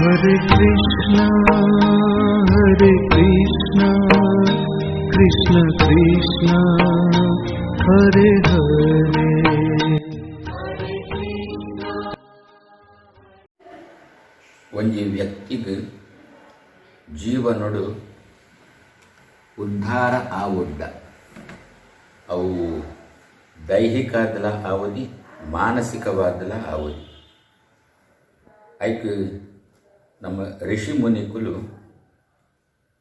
Hare Krishna, Hare Krishna, Krishna Krishna, Hare Hare. ಒಂಜಿ ವ್ಯಕ್ತಿಗ್ ಜೀವನೊಡು ಉದ್ಧಾರ ಆವೊಡ್ಡ ಅವು ದೈಹಿಕಾದಲ ಆವೊಲಿ, ಮಾನಸಿಕವಾದಲ ಆವೊಲಿ, ಐಕ್ ನಮ್ಮ ಋಷಿ ಮುನಿಕುಲು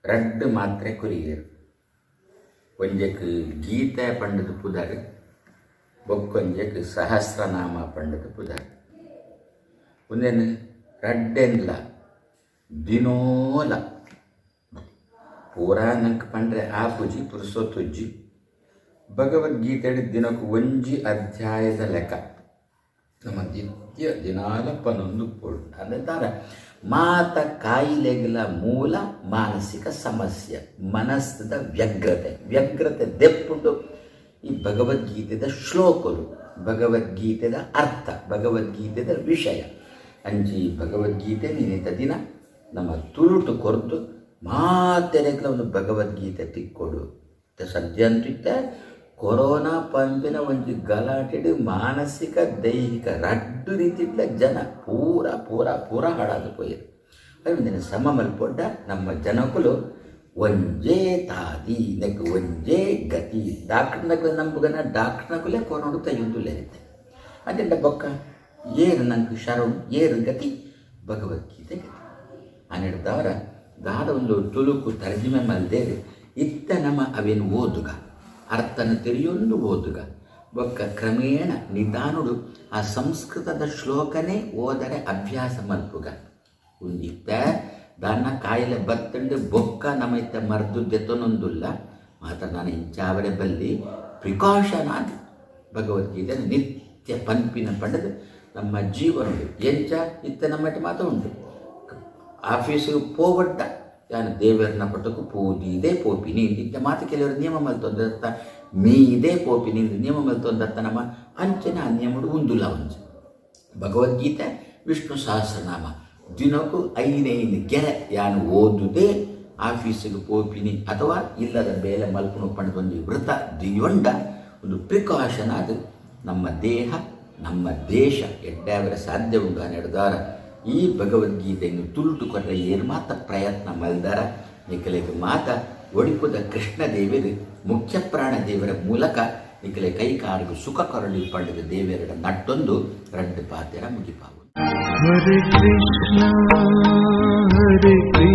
ರಡ್ಡ್ ಮಾತ್ರೆ ಕೊರಿಯೆರ್. ಒಂಜೆಕ್ ಗೀತೆ ಪಂಡ್ದ್ ಪುದರ್, ಬೊಕ್ಕೊಂಜೆಕ್ ಸಹಸ್ರನಾಮ ಪಂಡ್ದ್ ಪುದರ್. ಉಂದೆನ್ ರಡ್ಡೆನ್ಲ ದಿನೋಲ, ಪೂರಾ ನಂಕ್ ಪಂಡ್ರೆ ಆಪುಜಿ, ಪುರುಸೊತ್ತುಜ್ಜಿ. ಭಗವದ್ಗೀತೆಡ್ ದಿನೊಕು ಒಂಜಿ ಅಧ್ಯಾಯದ ಲೆಕ ನಮ ನಿತ್ಯ ದಿನಾಲ ಪನೊಂದು ಉಪ್ಪೊಡು. ಅಂದ್ ದಾದ ಮಾತ ಕಾಯಿಲೆಗ್ಲ ಮೂಲ ಮಾನಸಿಕ ಸಮಸ್ಯೆ, ಮನಸ್ದ ವ್ಯಗ್ರತೆ. ವ್ಯಗ್ರತೆ ದೆಪ್ಪುಂಡು ಈ ಭಗವದ್ಗೀತೆದ ಶ್ಲೋಕೊಲು, ಭಗವದ್ಗೀತೆದ ಅರ್ಥ, ಭಗವದ್ಗೀತೆದ ವಿಷಯ. ಅಂಚಿ ಭಗವದ್ಗೀತೆ ಇನಿತ ದಿನ ನಮ ತುಳುಟು ಕೊರ್ದು ಮಾತೆರೆಗ್ಲ ಒಂದು ಭಗವದ್ಗೀತೆ ತಿಕ್ಕೊಡು. ಇತ್ತೆ ಸದ್ಯ ಅಂತೂ ಇತ್ತೆ ಕೊರೋನಾ ಪನ್ಪಿನ ಒಂಜಿ ಗಲಾಟೆಡ್ ಮಾನಸಿಕ ದೈಹಿಕ ರಡ್ಡ್ ರೀತಿಡ್ಲ ಜನ ಪೂರ ಪೂರ ಪೂರ ಹಾಳಾದ್ ಪೋಯೆರ್. ಅವೆನ್ ಸಮ ಮಲ್ಪೊಡ್ಡ ನಮ್ಮ ಜನಕುಲು ಒಂಜೇ ತಾದಿ, ನೆಕ್ಕ್ ಒಂಜೇ ಗತಿ. ಡಾಕ್ಟರ್ನಕುಲು ನಂಬುಗನ ಡಾಕ್ಟರ್ನಕುಲೇ ಕೊರೋಡು ತೈಯೊಂದುಲ್ಲೆರ್ ಇತ್ತೆ. ಅಂಚಂಡ ಬೊಕ್ಕ ಏರ್ ನಂಕ್ ಶರಣು, ಏರ್ ಗತಿ? ಭಗವದ್ಗೀತೆ ಗತಿ. ಆನೆಡ್ದಾವರ ದಾದ ಉಂದು ತುಳುಕು ತರ್ಜುಮೆ ಮಲ್ದೆರ್, ಇತ್ತೆ ನಮ ಅವೆನ್ ಓದುಗ, ಅರ್ಥನ್ ತೆರಿಯೊಂದು ಓದುಗ. ಬೊಕ್ಕ ಕ್ರಮೇಣ ನಿಧಾನೊಡು ಆ ಸಂಸ್ಕೃತದ ಶ್ಲೋಕನೇ ಓದರೆ ಅಭ್ಯಾಸ ಮಲ್ಪುಗ. ಉಂದು ಇತ್ತೆ ದಾನ್ನ ಕಾಯಿಲೆ ಬತ್ತ್ಂಡ್ ಬೊಕ್ಕ ನಮ ಇತ್ತೆ ಮರ್ದ್ ದೆತೊನೊಂದುಲ್ಲ. ಮಾತ್ರ ನನ ಇಂಚಾವರೆ ಬಲ್ಲಿ, ಪ್ರಿಕಾಷನ್ ಆದ್ ಭಗವದ್ಗೀತೆನ್ ನಿತ್ಯ ಪನ್ಪಿನ ಪಂಡ್ದ್ ನಮ್ಮ ಜೀವನೊಡು ಎಂಚ ಇತ್ತೆ ನಮ್ಮಟ್ ಮಾತ ಉಂಡು. ಆಫೀಸ್ಗ್ ಪೋವೊಡ್ಡ ಯಾನ್ ದೇವೆರ್ನ ಪಟೊಕು ಪೂ ದೀದೇ ಪೋಪಿನಿ ಇಂಚ ಮಾತ ಕೆಲವೆರ್ ನಿಯಮ ಮಲ್ತೊಂದೆರ್ತ್ತ ಮೀದೇ ಪೋಪಿನಿ ಇಂದ್ ನಿಯಮ ಮಲ್ತೊಂದತ್ತ ನಮ ಅಂಚನೆ ಆ ನಿಯಮೊಡು ಉಂದುಲ ಒಂಜಿ. ಭಗವದ್ಗೀತೆ, ವಿಷ್ಣು ಸಹಸ್ರನಾಮ ದಿನೊಕು ಐನೈನ್ ಗೆರೆ ಯಾನ್ ಓದುದೇ ಆಫೀಸ್ಗ್ ಪೋಪಿನಿ ಅಥವಾ ಇಲ್ಲದ ಬೇಲೆ ಮಲ್ಪುನು ಪಂಡ್ದ್ ಒಂಜಿ ವೃತ ದೀಯೊಂಡ ಉಂದು ಪ್ರಿಕಾಷನ್ ಆದ್ ನಮ್ಮ ದೇಹ ನಮ್ಮ ದೇಶ ಎಡ್ಡೆ ಆವರೆ ಸಾಧ್ಯ ಉಂಡು. ಆನೆಡ್ದಾರ ಈ ಭಗವದ್ಗೀತೆನ್ ತುಳುಟು ಕೊರ್ರೆ ಏರ್ ಮಾತ ಪ್ರಯತ್ನ ಮಲ್ದರ ನಿಕಲೆಗ್ ಮಾತ ಒಡಿಪುದ ಕೃಷ್ಣ ದೇವೆರ್ ಮುಖ್ಯಪ್ರಾಣ ದೇವರ ಮೂಲಕ ನಿಕಲೆ ಕೈ ಕಾರ್ಗ್ ಸುಖ ಕೊರಡ್ ಪಂಡ್ದ್ ದೇವೆರೆಡ ನಟ್ಟೊಂದು ರಡ್ಡ್ ಪಾತೆರ ಮುಗಿಪಾವು. ಹರೇ ಕೃಷ್ಣ ಹರೇ ಕೃಷ್ಣ.